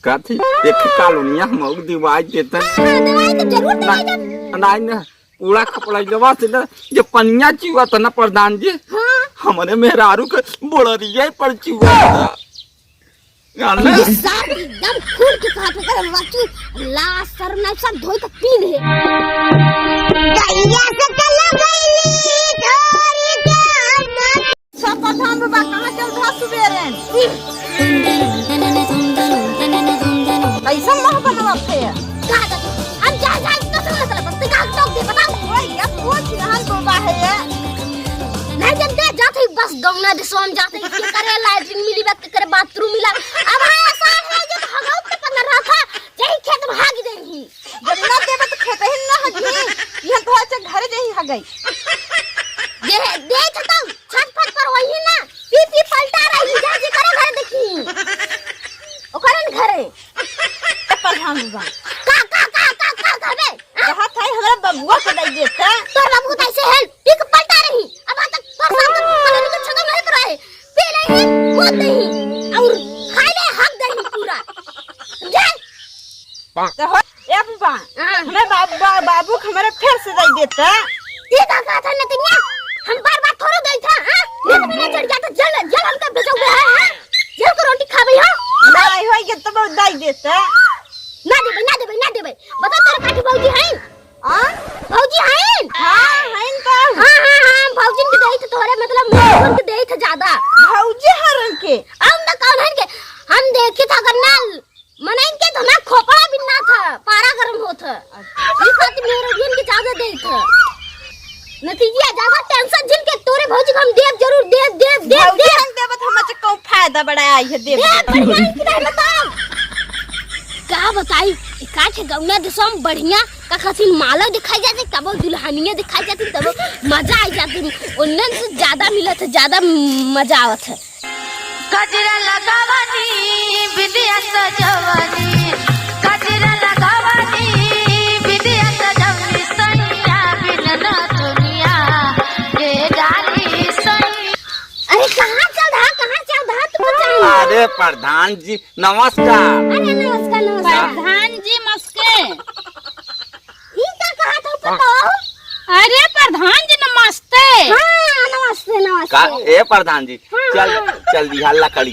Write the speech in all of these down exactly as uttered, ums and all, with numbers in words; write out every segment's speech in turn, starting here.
कथी? एक कॉलोनिया हम दिवाई देते। हाँ, हाँ, दिवाई तो जरूर ना, दिवाई देते। नाहीं ना, पूरा खपड़ा जवा से ना, जे पनिया चुआ था ना प्रधान जी, हाँ। हमरे मेहरारू के बोड़रिया पर चुआ था। जान ले। ये सार एकदम खून के कहा पे कर रचू, लाश सर ना सब धोई के पी ले। गैया से चला गईली धोरी के। सब प्रधान बाबा कहाँ चल रहा सुबेरे? कैसन मुँह बनवा थे? का दे? हम जा, जा, इतना सा मतलब, तू का टोक दे, बताओ। ओए, ये पूछ रहल बाबा है ये। नहीं जानते, जाते ही बस गौना दिसवा में जाते ही, के करे लैट्रिन मिली बा, के करे बाथरूम मिला। अब हाँ, ऐसा है, जब हगौत के पन्ना रहा था, यही खेत में हागी देही। जब ना देबे तो खेत ही ना हगी, यहाँ तो अच्छा घरे जाही हगई। ये है, देख तो, छत फत पर वही ना, पी पी पलटा रही, जा जी करे घर देखी। ओकरन घरे। ए प्रधान बाबा। का, का, का, का, का, का बे? कहा था हमरा बबुआ के दे देता। तोर बबुआ तो ऐसे है, पी के पलटा रही। अब आज तक तोर साथ तो कॉलोनी के छगम नहीं रहे। पी ले ही, कूद दे ही। और खाई ले, हक दे ही पूरा। जा। तो हो, ए बाबा, हाँ। हमें बाबू, बा-, बाबू के हमारे फिर से दे देता। ये का कहा था नतिनिया? हम बार बार थोड़ो गई था, हाँ? ये तो बिना चढ़ जाता, जल, जल हमका भेजा हुआ है, हाँ? जल को रोटी खाबे, हाँ? नहीं, होई के तो बहुत दे देता। ना देबे, ना देबे, ना देबे। बता, तेरे पास भौजी है? हाँ? भौजी है? हाँ, है तो। हाँ, हाँ, हाँ, भौजी के देई थे तोहरे, मतलब, मुँह के देई थे ज्यादा। भौजी हरन के? हम तो कौन है के? हम देखी था, अगर ना मनइन के तो ना खोपड़ा बिन्ना था, पारा गरम होत है। अच्छा। ई खातिर मेरे उठियन के ज्यादा देत है। नतीजिया ज्यादा टेंशन जिन के तोरे भौजी को हम देब जरूर, देब, देब, देब, भौजी देब। हम देब तो हम अच्छा कौन फायदा बड़ा आई है देब। देब, बढ़िया है कि नहीं बताओ? का बताई, एकाठ गौना दिसवा में बढ़िया का खातिर माला दिखाई जाते, कबो दुल्हनिया दिखाई जाती, तब मजा आई जाती। उन्नन से ज्यादा मिलत है, ज्यादा मजा आवत है। गजरा लगावनी, बिंदिया सजवनी, गजरा लगावनी, बिंदिया सजवनी, सैया बिन ना दुनिया, ए डाली सैया। अरे कहाँ चल रहा, कहाँ चल रहा तू बचाने? अरे प्रधान जी नमस्कार। अरे नमस्कार, नमस्कार। प्रधान जी मस्के। ई का कहा था बताओ? अरे प्रधान जी नमस्ते। हाँ, नमस्ते, नमस्ते। का, ए प्रधान जी, हाँ, चल, हाँ। चल दिहा लकड़ी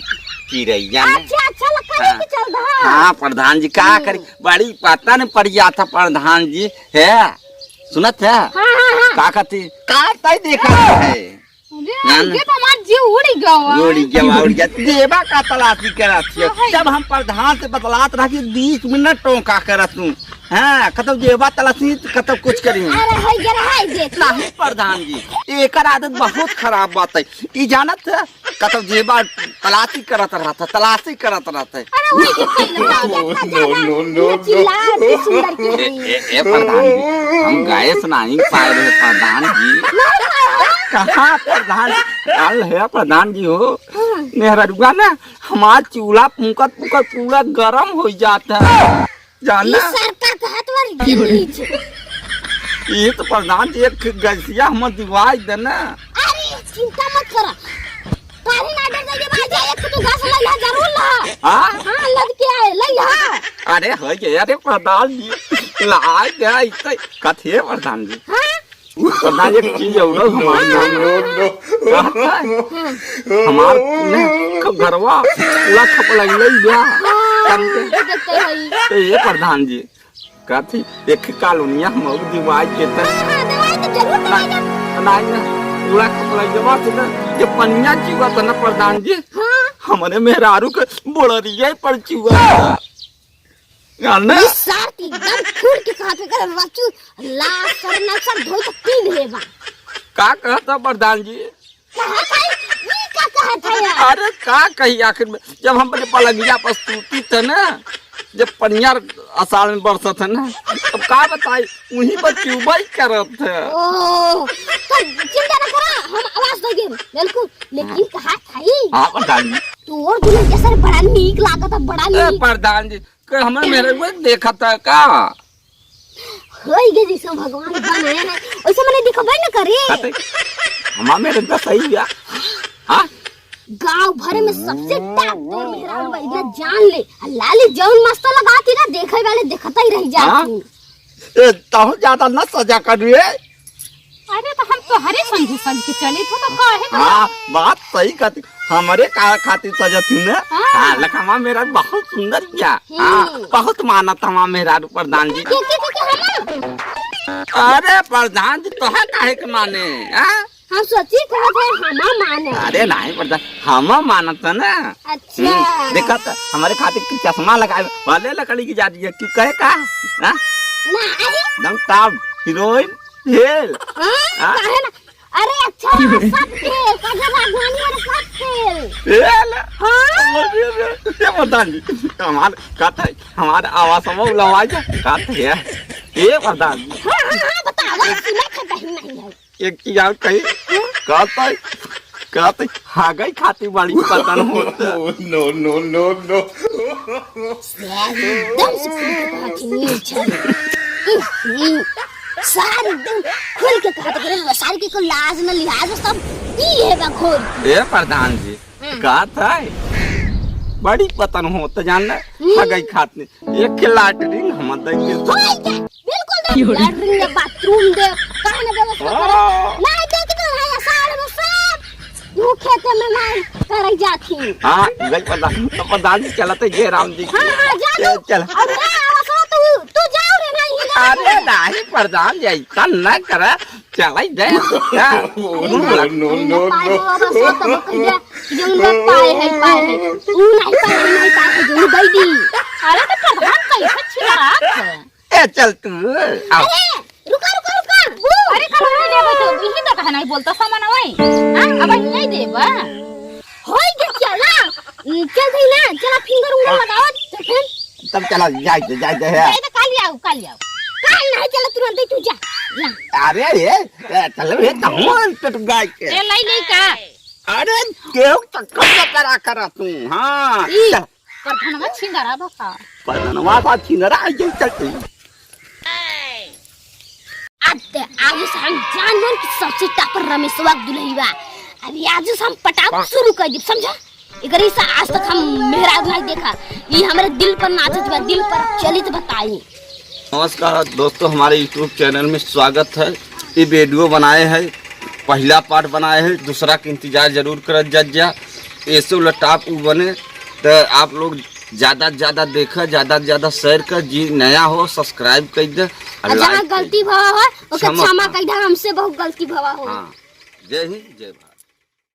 की रही जाने। अच्छा, अच्छा, लकड़ी हाँ। की चल रहा। हाँ, प्रधान जी, का हम्म। करी? बड़ी पता नहीं पड़ जाता प्रधान जी। है, सुनत है? हाँ, हाँ, हाँ। का कहती? का तय देखा है? अरे, जान। ये तो हमार जीव उड़ गवा। उड़ गवा, उड़ गवा। देवा का तलाशी करत हियो। हाँ, है। जब हम प्रधान से बतलात रहा कि बीस मिनट टोंका करत हूँ। हाँ, कतौ देवा तलाशी, कतौ कुछ करी। अरे, है, ये रहा है, ये। नहीं, प्रधान जी, एकर आदत बहुत खराब बात है। ई जानत है, कतौ देवा तलाशी करत रहत है, तलाशी करत रहत है। अरे, वही तो कहना है, इतना ज्यादा नो, नो, नो, नो। चिल्ला, अति सुंदर की। ए, ए, ए, प्रधान जी, हम गैस नहीं पाए रहे, प्रधान जी। नहीं पाए हो? कहाँ प्रधान? कल है प्रधान जी हो, हाँ। मेहररुआ ना, हमार चूल्हा फूंकत फूंकत पूरा गरम हो जाता है, जानना? ई सरका कहत वर गिरीज। ये तो प्रधान जी एक गैसिया हम दिवाई देना। अरे, चिंता मत करा। काहे ना डर जाइए भाई, जा एक तो गैस लइहा जरूर ला। हाँ? हाँ, लद के आए, लइहा। अरे हो गया, अरे प्रधान जी, ला गया इतने कथे प्रधान जी। हाँ? प्रधान जी, एक चीज और हमार नो, नो, नो। हमार ने घरवा पूरा खपड़ा लग गया। हाँ, ये देखते हैं। तो ये प्रधान जी, कथी, एक कॉलोनिया हम अउर दिवाई के त हाँ, हाँ, दिवाई तो जरूर ना, दिवाई। नाहीं ना, पूरा खपड़ा जमा से ना, जे पनिया चुआ था ना प्रधान जी, हाँ। हमरे मेहरारू के बोड़रिया पर चुआ था। जानना? ई सार ती एकदम फूट के कहा थे, कर रचू, ला सर ना सर धोई तो पी ले बा। का कहता प्रधान जी? कहा था, ई का कहा था यार? अरे का कही आखिर में, जब हम अपने पलंगिया पर सूती थे ना, जब पनिया असाल में बरसत है ना, अब का बताई, उहीं पर चुबई करत है। ओह, तो चिंता न करा, हम आवाज देंगे, बिल्कुल। लेकिन हाँ। कहा था ई? हाँ, प्रधान जी। तोर दुल्हन के सर बड़ा नीक लागत है, बड़ा ए, नीक। प्रधान जी, के हमर मेहररुआ देखत है का? होई गे जैसे भगवान बनाया है, वैसे मने दिखबे न करे। खाते, हमार मेहररुआ सही बिया। हाँ? गांव भरे में सबसे top तोर मेहरारू बा, इतना जान ले। आ लाली जौन मस्त लगाती ना, देखे वाले देखता ही रह जाती। ए, तहु ज्यादा न सजा कर रे। अरे, तो हम तोहरे संगे सज के चली थी, तो काहे का? हाँ, बात सही कहती। हमरे का खातिर सजत हूँ ना? हाँ। हाँ, लखमा मेरा बहुत सुंदर बिया। हाँ, हम्म। बहुत मानत हमा मेहरारू प्रधान जी। के, के, के, के, हम? अरे, प्रधान जी, तोहे काहे के माने? हाँ? हम सोची कहत है, हमा माने। अरे, नहीं प्रधान, हमा मानत है ना। अच्छा। हम्म, देखा तो, हमरे खातिर की चश्मा लगाए, भले लकड़ी की जाती है, क्यों कहे का? हाँ? नहीं। एकदम top heroine। फेल। हाँ, हाँ? काहे ना? अरे अच्छा, सब फेल, काजल राघवानी वाला सब फेल। फेल? हाँ। अरे रे, ये प्रधान जी, हमार कहत है, हमार आवाज सब लवाई जा, कहत है, ये प्रधान जी। हाँ, हाँ, हाँ, बतावा, सुना था कहीं नहीं है। एक चीज और कही, कहत है, कहत है, हागई खाती बड़ी पतन होत। No, no, no, no। सार एकदम से खुल के कहा कि नीच है। हम्म, सार एकदम खुल के कहा तो करे, सार की को लाज न लिहाज सब ई है बा घोर। ए प्रधान जी, हम्म। कहत है, बड़ी पतन होत जान ना, हम्म। हगई खातनी। एक लाटरिन हम दे दे। होई क्या? बिल्कुल दे। लाटरिन दे, बाथरूम दे, कहाँ ना व्यवस्था करे? हाँ। नहीं दे के तो है सार में सब। तू खेते में नहीं करे जाती। हाँ, गई प्रधान, तो प्रधान जी चलते जय राम जी की। हाँ, हाँ, जा ए, तू। चल। अरे, आवाज हो, तू, तू जाओ रे, नहीं, नहीं। अरे, नहीं, प्रधान जी, ऐसा न करे। चलाई दे। हाँ। No, no, no, no। पाए हो, बस हो, तब कह दे, जौन बात पाए है, पाए है। तू नहीं पाए है, नहीं पाए है, जौन दे दी। अरे, तो प्रधान कैसे छिनारात है? ए, चल तू, आओ। अरे, रुका, रुका, रुका। अरे, कल वही लेबे तो, यही तो कहा नहीं बोलता सामान वही। हाँ, अब यही देबा। होई के चला। चल भाई ना, चला finger उंगर लगाओ, तो फिर। तब चला, जाए दे, जाए दे, है। जाए दे, काल आओ, काल आओ। काल नहीं चला, तुरंत ही तू जा, जा। अरे, ए, ए, चल रे, तहूँ टट गाय के। ए, लाई, लाई का? अरे, केहू चक्कर न करा करा तू, हाँ। ई। चल। प्रधानवा छिंदरा बा का? प्रधानवा बा छिंदरा, आई जो चलते। अब ते आज से हम जान गए कि सबसे टॉपर रमेशवा के दुल्हई बा। अभी आज से हम पटाव शुरू कर दी, समझा? एकरे से आज तक हम मेहरारू नहीं देखा। ये हमारे दिल पर नाचत बा, दिल पर चलित बताई। नमस्कार दोस्तों, हमारे YouTube चैनल में स्वागत है। ये वीडियो बनाए है, पहला पार्ट बनाए है, दूसरा के इंतजार जरूर करत जा, जा। ऐसे वाला टॉप उ बने, तो आप लोग ज्यादा से ज्यादा देखा, ज्यादा से ज्यादा share कर, जी नया हो subscribe कर दे, और आ जहाँ like कर गलती दे। भवा हो, ओके क्षमा क्षमा कर। कर दे, हमसे बहुत गलती भवा हो। हाँ, जय हिंद, जय भारत।